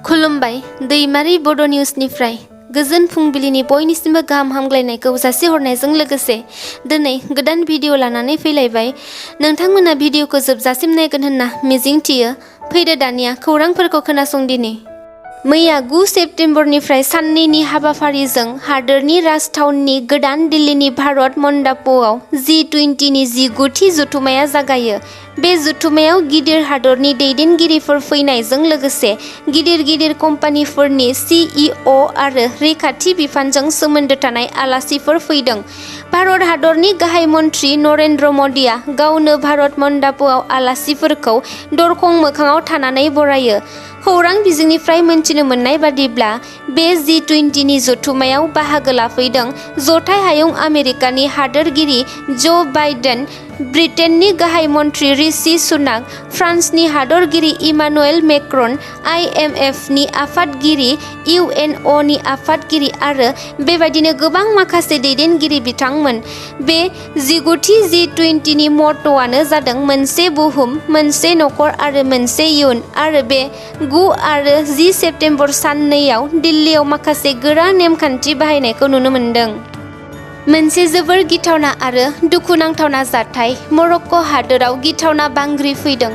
खुलुमबाय दैमारि बड' निउसनिफ्राय गोजोन फुंबिलिनि बयनिसिमबो गाहाम हामग्लायनायखौ जासिहरनायजों लोगोसे दिनै गोदान भिडिअ लानानै फैलायबाय। नोंथांमोना भिडिअखौ जोबजासिम नायगोन होनना मिजिंथियो। फैदो दानिया खौरांफोरखौ खोनासंदिनि। मैया 9 सेप्तेम्बरनिफ्राय साननैनि हाबाफारिजों हादोरनि राजथावनि गोदान दिल्लीनि भारत मण्डपआव G20नि 19थि जथुम्माया जागायो। बे जथुम्मायाव गिदिर हादरनि दैदेनगिरिफोर फैनायजों लोगोसे गिदिर गिदिर कम्पानिफोरनि CEO आरो रैखाथि बिफानजों सोमोन्दो थानाय आलासिफोर फैदों। भारत हादरनि गाहाय मन्त्रि नरेन्द्र मदिआ गावनो भारत मण्डपआव आलासिफोरखौ दरखं मोखाङाव थानानै बरायो। खौरां बिजोंनिफ्राय मिन्थिनो मोननाय बादिब्ला बे G20नि जथुम्मायाव बाहागो लाफैदों जथाय हायुं आमेरिकानि हादोरगिरि ज' बाइडेन, ब्रिटेननि गाहाय मन्त्रि ऋषि सुनाक, फ्रान्सनि हादरगिरि इमानुएल मेक्रन, IMFनि आफादगिरि, UNOनि आफादगिरि आरो बेबायदिनो गोबां माखासे दैदेनगिरि बिथांमोन। बे 19थि G20नि मट'आनो जादों मोनसे बुहुम, मोनसे नखर आरो मोनसे इयुन आरो बे 9 आरो 10 सेप्तेम्बर साननैआव दिल्लीआव माखासे गोरा नेमखान्थि बाहायनायखौ नुनो मोन्दों। मोनसे जोबोर गिथावना आरो दुखुनांथावना जाथाय मरक्क' हादोराव गिथावना बांग्रि फैदों।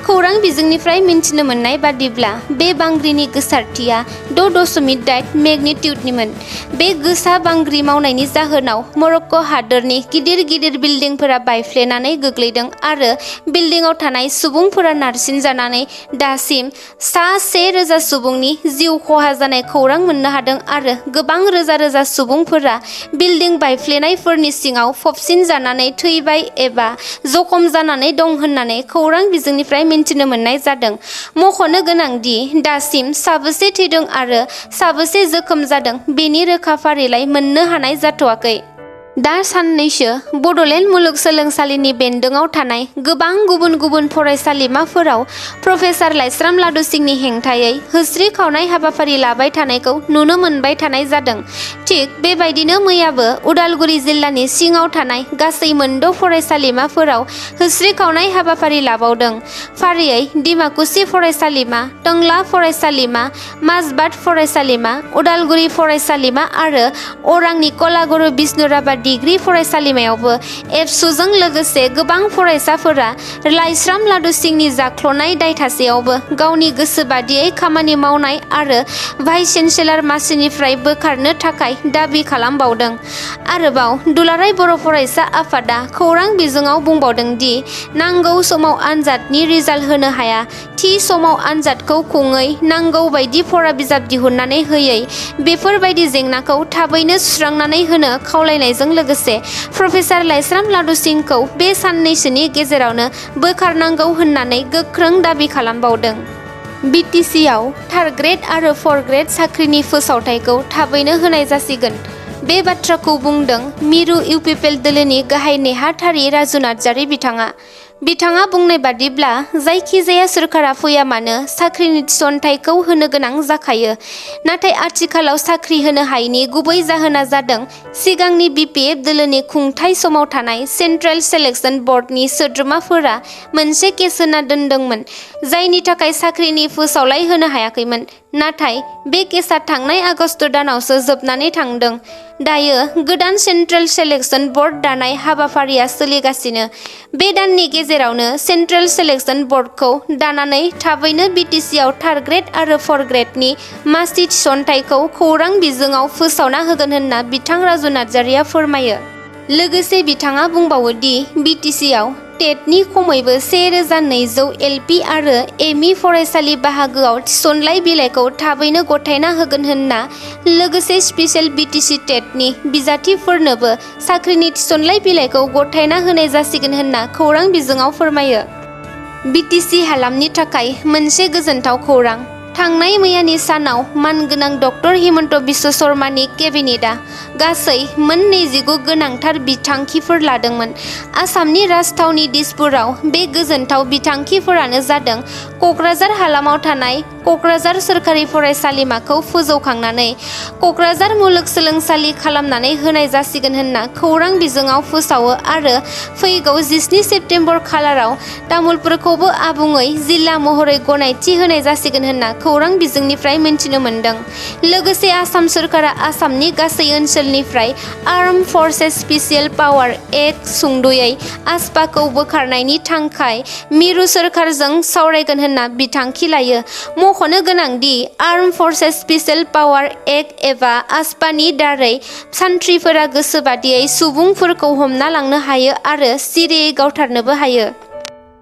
खौरां बिजोंनिफ्राय मिन्थिनो मोननाय बादिब्ला बे बांग्रिनि गोसारथिया 6.8 मेगनिटिउडनिमोन। बे गोसा बांग्रि मावनायनि जाहोनाव मरक्क' हादोरनि गिदिर गिदिर बिल्डिंफोरा बायफ्लेनानै गोग्लैदों आरो बिल्डिंआव थानाय सुबुंफोरा नारसिनजानानै दासिम सा 1,000 सुबुंनि जिउ खहा जानाय खौरां मोननो हादों आरो गोबां रोजा रोजा सुबुंफोरा बिल्डिं बायफ्लेनायफोरनि सिङाव फबसिनजानानै थैबाय एबा जखम जानानै दं होननानै खौरां बिजोंनिफ्राय मिन्थिनो मोननाय जादों। मख'नो गोनांदि दासिम साबेसे थैदों आरो साबेसे जोखोम जादों बेनि रोखा फारिलाइ मोननो हानाय जाथ'वाखै। दा साननैसो बड'लेण्ड मुलुगसोलोंसालिनि बेन्दोङाव थानाय गोबां गुबुन गुबुन फरायसालिमाफोराव प्रफेसार लाइस्राम लादुसिंनि हेंथायै होस्रि खावनाय हाबाफारि लाबाय थानायखौ नुनो मोनबाय थानाय जादों। थिग बेबायदिनो मैयाबो उदालगुरि जिल्लानि सिङाव थानाय गासै मोनद' फरायसालिमाफोराव होस्रि खावनाय हाबाफारि लाबावदों। फारियै डिमाकुसि फरायसालिमा, टंला फरायसालिमा, माजबाद फरायसालिमा, उदालगुरि फरायसालिमा आरो अरांनि कलागुरु बिष्णुराभा डिग्री फरायसालिमायावबो एबसुजों लोगोसे गोबां फरायसाफोरा लाइस्राम लादुसिंनि जाख्ल'नाय दायथासेयावबो गावनि गोसो बादियै खामानि मावनाय आरो भाइस चेन्सेलर मासिनिफ्राय बोखारनो थाखाय दाबि खालामबावदों। आरोबाव दुलाराय बर' फरायसा आफादा खौरां बिजोङाव बुंबावदों दि नांगौ समाव आनजादनि रिजाल्ट होनो हाया, थि समाव आनजादखौ खुङै, नांगौ बायदि फरा बिजाब दिहुननानै होयै बेफोरबायदि जेंनाखौ थाबैनो सुस्रांनानै होनो खावलायनायजों लोगोसे प्रफेसार लाइस्राम लादुसिंखौ बे साननैसोनि गेजेरावनो बोखारनांगौ होननानै गोख्रों दाबि खालामबावदों। BTCआव थार्ड ग्रेड आरो फर्थ ग्रेड साख्रिनि फोसावथायखौ थाबैनो होनाय जासिगोन। बे बाथ्राखौ बुंदों मिरु इउपिपिएल दोलोनि गाहाय नेहाथारि राजु नार्जारि बिथाङा बुंनाय बादिब्ला जायखिजाया सोरखारा फैया मानो साख्रिनि थिसनथायखौ होनो गोनां जाखायो। नाथाय आथिखालाव साख्रि होनो हायैनि गुबै जाहोना जादों सिगांनि BPF दोलोनि खुंथाय समाव थानाय सेन्ट्रेल सेलेक्सन बर्डनि सोद्रोमाफोरा मोनसे केस होना दोनदोंमोन जायनि थाखाय साख्रिनि फोसावलाय होनो हायाखैमोन। नाथाय बे केसआ थांनाय आगस्ट दानावसो जोबनानै थांदों। दायो गोदान सेन्ट्रेल सेलेक्सन बर्ड दानाय हाबाफारिया सोलिगासिनो। बे दाननि गेजेरावनो सेन्ट्रेल सेलेक्सन बर्डखौ दानानै थाबैनो BTCआव थार्ड ग्रेड आरो फर्थ ग्रेडनि मासि थिसनथायखौ खौरां बिजोङाव फोसावना होगोन होनना बिथां राजु नार्जारिया फोरमायो। लोगोसे बिथाङा बुंबावो दि BTCआव टेटनि खमैबो 1,200 LP आरो ME फरायसालि बाहागोआव थिसनलाइ बिलाइखौ थाबैनो गथायना होगोन होनना लोगोसे स्पेसियेल BTC टेटनि बिजाथिफोरनोबो साख्रिनि थिसनलाइ बिलाइखौ गथायना होनाय जासिगोन होनना खौरां बिजोङाव फोरमायो। BTC हालामनि थाखाय मोनसे गोजोनथाव खौरां। थांनाय मैयानि सानाव मानगोनां डक्टर हिमन्त बिश्व शर्मानि केबिनेटआ गासै मोन 29 गोनांथार बिथांखिफोर लादोंमोन। आसामनि राजथावनि दिसपुराव बे गोजोनथाव बिथांखिफोरानो जादों क'क्राझार हालामाव थानाय क'क्राझार सोरखारि फरायसालिमाखौ फोजौखांनानै क'क्राझार मुलुगसोलोंसालि खालामनानै होनाय जासिगोन होनना खौरां बिजोङाव फोसावो आरो फैगौ 17 सेप्तेम्बर खालाराव तामुलपुरखौबो आबुङै जिल्ला महरै गनायथि होनाय जासिगोन होनना खौरां बिजोंनिफ्राय मिन्थिनो मोन्दों। लोगोसे आसाम सोरखारा आसामनि गासै ओनसोलनिफ्राय आर्म फर्सेस स्पेसियेल पावार एक्ट सुंद'यै आस्पाखौ बोखारनायनि थांखाय मिरु सोरखारजों सावरायगोन होनना बिथांखि लायो। मख'नो गोनांदि आर्म फर्सेस स्पेसियेल पावार एक्ट एबा आस्पानि दारै सान्थ्रिफोरा गोसोबादियै सुबुंफोरखौ हमना लांनो हायो आरो सिरियै गावथारनोबो हायो।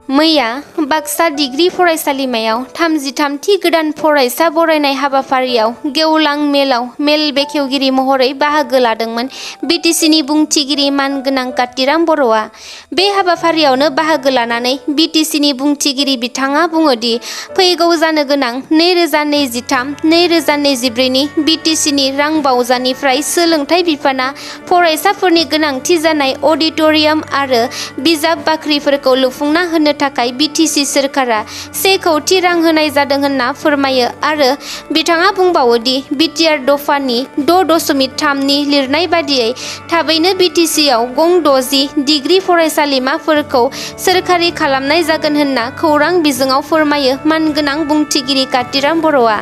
मैया बाक्सा डिग्री फरायसालिमायाव 33थि गोदान फरायसा बरायनाय हाबाफारियाव गेवलां मेलाव मेल बेखेवगिरि महरै बाहागो लादोंमोन बिटिसिनि बुंथिगिरि मानगोनां कातिराम बर'आ। बे हाबाफारियावनो बाहागो लानानै बिटिसिनि बुंथिगिरि बिथाङा बुङोदि फैगौ जानो गोनां 2023-2024 नि बिटिसिनि रांबावजानिफ्राय सोलोंथाइ बिफाना फरायसाफोरनि गोनांथि जानाय अडिट'रियाम आरो बिजाब बाख्रिफोरखौ लुफुंना होनो थाखाय बिटिसि सोरखारा 1 कौटि रां होनाय जादों होनना फोरमायो आरो बिथाङा बुंबावोदि बिटिआर दफानि 6.3 नि लिरनाय बादियै थाबैनो बिटिसिआव गं 60 डिग्री फरायसालिमाफोरखौ सोरखारि खालामनाय जागोन होनना खौरां बिजोङाव फोरमायो मानगोनां बुंथिगिरि कातिराम बर'आ।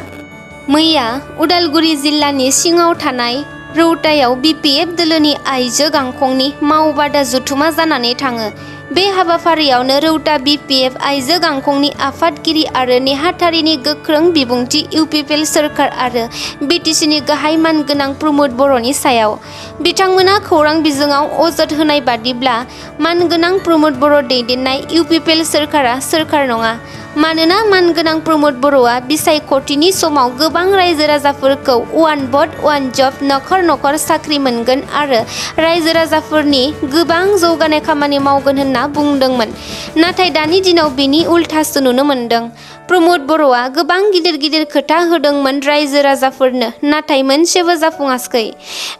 मैया उदालगुरि जिल्लानि सिङाव थानाय रौतायाव बिपिएफ दोलोनि आइजो गांखंनि मावबादा जथुमा जानानै थाङो। बे हाबाफारियावनो रौता बिपिएफ आइजो गांखंनि आफादगिरि आरो नेहाथारिनि गोख्रों बिबुंथि इउपिपिएल सोरखार आरो बिटिसिनि गाहाय मानगोनां प्रमोद बर'नि सायाव। बिथांमोना खौरां बिजोङाव अजद होनाय बादिब्ला मानगोनां प्रमोद बर' दैदेननाय इउपिपिएल सोरखारा सोरखार नङा। मानोना मानगोनां प्रमोद बर'आ बिसायख'थिनि समाव गोबां रायजो राजाफोरखौ वान भट वान जब नखर नखर साख्रि मोनगोन आरो रायजो राजाफोरनि गोबां जौगानाय खामानि मावगोन होनना बुंदोंमोन। नाथाय दानि दिनाव बेनि उल्थासो नुनो मोन्दों। प्रमोद बर'आ गोबां गिदिर गिदिर खोथा होदोंमोन रायजो राजाफोरनो, नाथाय मोनसेबो जाफुङाखै।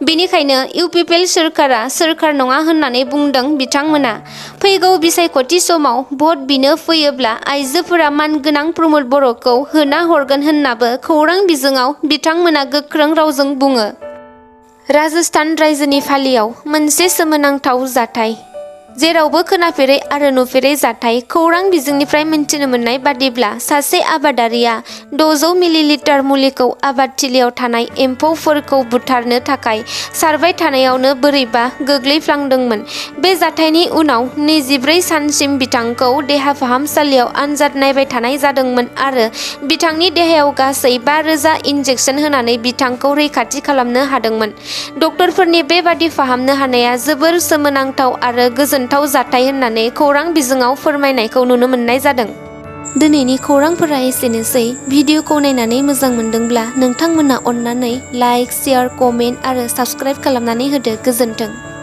बेनिखायनो इउपिपिएल सोरखारा सोरखार नङा होननानै बुंदों बिथांमोना। फैगौ बिसायख'थि समाव भट बिनो फैयोब्ला आइजोफोरा मानगोनां प्रमोद बर'खौ होना हरगोन होननाबो खौरां बिजोङाव बिथांमोना गोख्रों रावजों बुङो। राजस्थान रायजोनि फालियाव मोनसे सोमोनांथाव जाथाय। जेरावबो खोनाफेरै आरो नुफेरै जाथाय। खौरां बिजोंनिफ्राय मिन्थिनो मोननाय बादिब्ला सासे आबादारिया 600 मिलिलिटार मुलिखौ आबादथिलियाव थानाय एम्फौफोरखौ बुथारनो थाखाय सारबाय थानायावनो बोरैबा गोग्लैफ्लांदोंमोन। बे जाथायनि उनाव 24 सानसिम बिथांखौ देहा फाहामसालियाव आनजाद नायबाय थानाय जादोंमोन आरो बिथांनि देहायाव गासै 5000 इन्जेक्सन होनानै बिथांखौ रैखाथि खालामनो हादोंमोन। डक्टरफोरनि बेबादि फाहामनो हानाया जोबोर सोमोनांथाव आरो गोजोनथाव जाथाय होननानै खौरां बिजोङाव फोरमायनायखौ नुनो मोननाय जादों। दिनैनि खौरांफोरा एसेनोसै। भिडिअखौ नायनानै मोजां मोनदोंब्ला नोंथांमोना अन्नानै लाइक, शेयार, कमेन्ट आरो साबस्क्राइब खालामनानै होदो। गोजोन्थों।